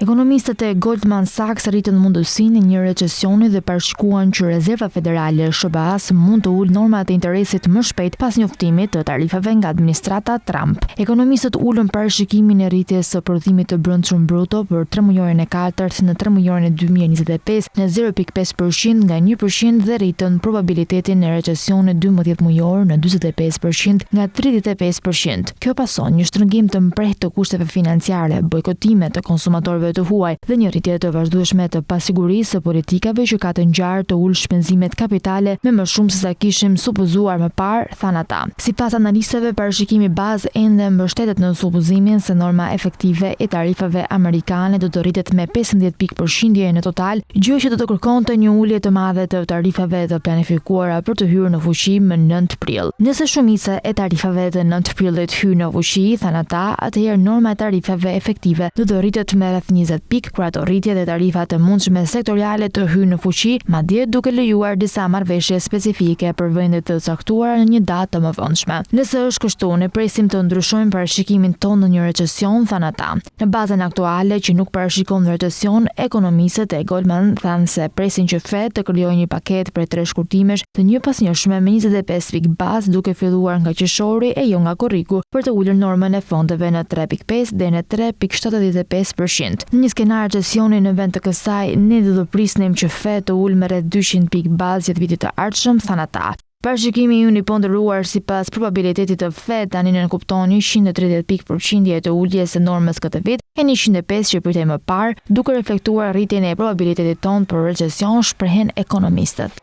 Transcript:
Ekonomistët e Goldman Sachs rritën mundësinë e një recesioni dhe parashikuan që Rezerva Federale e SHBA-së mund të ulë normat e interesit më shpejt pas njoftimit të tarifave nga administrata Trump. Ekonomistët ulën parashikimin e rritjes së prodhimit të brendshëm bruto për tremujorin e katërt në tremujorin e 2025 në 0,5% nga 1% dhe rritën probabilitetin e recesionit 12 mujor në 45% nga 35%. Kjo pason një shtrëngim të mprehtë të kushteve financiare, bojkotime të konsumatorëve të huaj dhe një rritje të vazhdueshme të pasigurisë së politikave që ka të ngjarë të ulë shpenzimet kapitale me më shumë sesa kishim supozuar më parë, thanë ata. Sipas analistëve, parashikimi bazë ende mbështetet në supozimin se norma efektive e tarifave amerikane do të rritet me 15 pikë përqindje në total, gjë që do të kërkonte një ulje të madhe të tarifave të planifikuara për të hyrë në fuqi më 9 prill. Nëse shumica e tarifave të 9 prillit hyjnë në fuqi, thanë ata, atëherë norma e tarifave efektive do të rritet me rreth 20 pikë, kur ato rritje dhe tarifat e mundshme sektoriale të hyjnë në fuqi, madje duke lejuar disa marrëveshje specifike për vende të caktuara në një datë të mëvonshme. Nëse është kështu, ne presim të ndryshojmë parashikimin tonë në një recesion, thanë ata. Në bazën aktuale që nuk parashikon recesion, ekonomistët e Goldman thanë se presin që Fed të krijojë një paketë prej tre shkurtimesh të njëpasnjëshme me 25 pikë bazë duke filluar nga qershori e jo nga korriku për të ulur normën e fondeve në 3.5 deri në 3.75%. Në një skenar recesioni në vend të kësaj, ne do të prisnim që Fed të ulë me rreth 200 pikë bazë gjatë vitit të ardhshëm, thanë ata. Parashikimi ynë i ponderuar sipas probabilitetit të Fed tani nënkupton 130 pikë përqindje të uljes së normës këtë vit e 105 që pritej më parë, duke reflektuar rritjen e probabilitetit tonë për recesion, shprehen ekonomistët.